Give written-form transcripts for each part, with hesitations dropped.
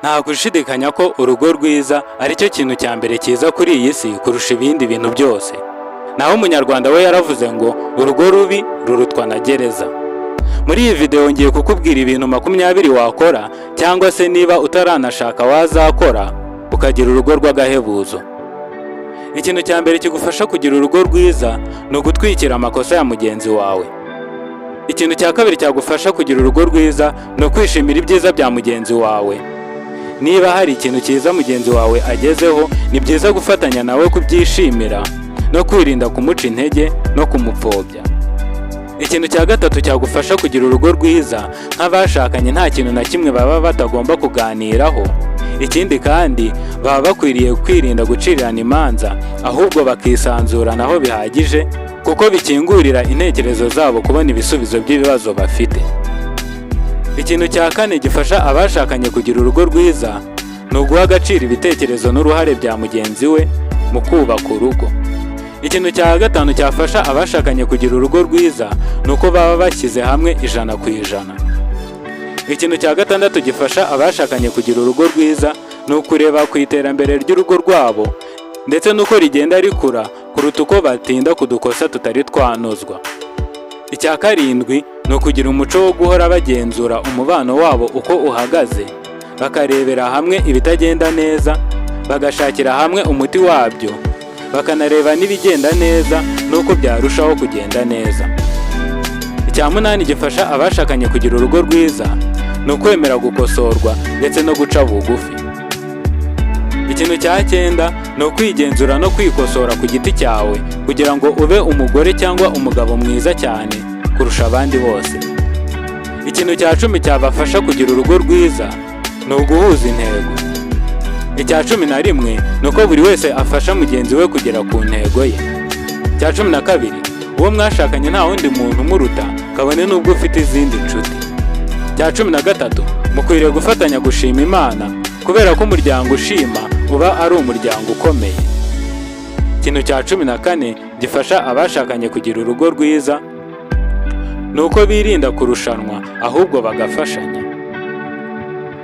Nta gushidikanya ko urugo rwiza ari cyo kintu cya mbere cyiza kuri iyi si kurusha ibindi bintu byose. Naho Umunyarwanda we yaravuze ngo urugo rubi rurutwa na gereza. Muri iyi video ngiye kukubwira ibintu 20 wakora, cyangwa se niba utaranashaka wazakora, ukagira urugo rw'agahebuzo. Ikintu cya mbere kigufasha kugira urugo rwiza ni ugutwikira amakosa ya mugenzi wawe. Ikintu cya kabiri cyagufasha kugira urugo rwiza ni ukwishimira ibyiza bya mugenzi wawe. Niba hari ikintu cyiza mugenzi wawe agezeho, ni byiza gufatanya nawe kubyishimira no kwirinda kumuca intege no kumupfobya. Ikintu cya gatatu cyagufasha kugira urugo rwiza, nk'abashakanye nta kintu na kimwe baba batagomba kuganiraho. Ikindi kandi, baba bakwiriye kwirinda gucirirana imanza, ahubwo bakisanzuranaho bihagije, kuko bikingurira intekerezo zabo kubona ibisubizo by'ibibazo bafite. Ikintu cya kane gifasha abashakanye kugira urugo rwiza ni uguha agaciro ibitekerezo n'uruhare bya mugenzi we mu kubaka urugo. Ikintu cya gatanu cyafasha abashakanye kugira urugo rwiza ni uko baba bashyize hamwe 100%. Ikintu cya gatandatu gifasha abashakanye kugira urugo rwiza ni ukureba ku iterambere ry'urugo rwabo ndetse n'uko rigenda rikura, kuruta uko batinda ku dukosa tutari twanozwa. Icya karindwi ni ukugira umuco wo guhora bagenzura umubano wabo uko uhagaze, bakarebera hamwe ibitagenda neza, bagashakira hamwe umuti wabyo, bakanareba n'ibigenda neza n'uko byarushaho kugenda neza. Icya munani gifasha abashakanye kugira urugo rwiza ni ukwemera gukosorwa ndetse no guca bugufi. Ikintu cya cyenda ni ukwigenzura no kwikosora ku giti cyawe, kugira ngo ube umugore cyangwa umugabo mwiza cyane kurusha abandi bose. Ikintu cya 10 cyabafasha kugira urugo rwiza ni uguhuza intego. Icya 11 ni uko buri wese afasha mugenzi we kugera ku ntego ye. Icya 12, uwo mwashakanye nta wundi muntu umuruta, kabone n'ubwo ufite izindi nshuti. Icya 13, mukwiriye gufatanya gushima Imana, kubera ko umuryango ushima uba ari umuryango ukomeye. Ikintu cya 14 gifasha abashakanye kugira urugo rwiza ni uko birinda kurushanwa, ahubwo bagafashanya.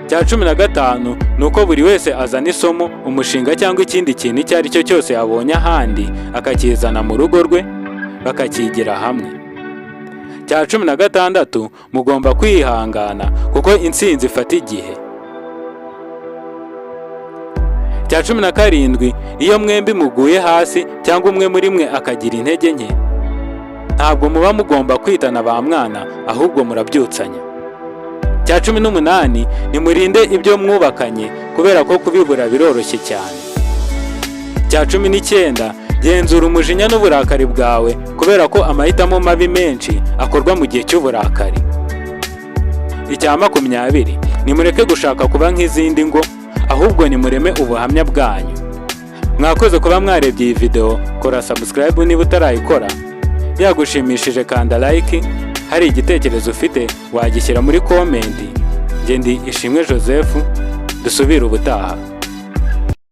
Cya 15 ni uko buri wese azana isomo, umushinga cyangwa ikindi kintu icyo ari cyo cyose yabonye ahandi, akakizana mu rugo rwe, bakakigira hamwe. Cya 16, mugomba kwihangana kuko intsinzi ifata igihe. Cya 17, iyo mwembi muguye hasi cyangwa umwe muri mwe akagira intege nke, ntabwo muba mugomba kwitana ba mwana, ahubwo murabyutsanya. Cya 18, nimurinde ibyo mwubakanye, kubera ko kubibura biroroshye cyane. Cya 19, genzura umujinya n'uburakari bwawe, kubera ko amahitamo mabi menshi akorwa mu gihe cy'uburakari. Icya 20, nimureke gushaka kuba nk'izindi ngo, ahubwo nimureme ubuhamya bwanyu. Mwakoze kuba mwarebye iyi video. Kora subscribe niba utarayikora. Yagushimishije, kanda like. Hari igitekerezo ufite, wagishyira muri comment. Njye ndi Ishimwe Joseph, dusubire ubutaha.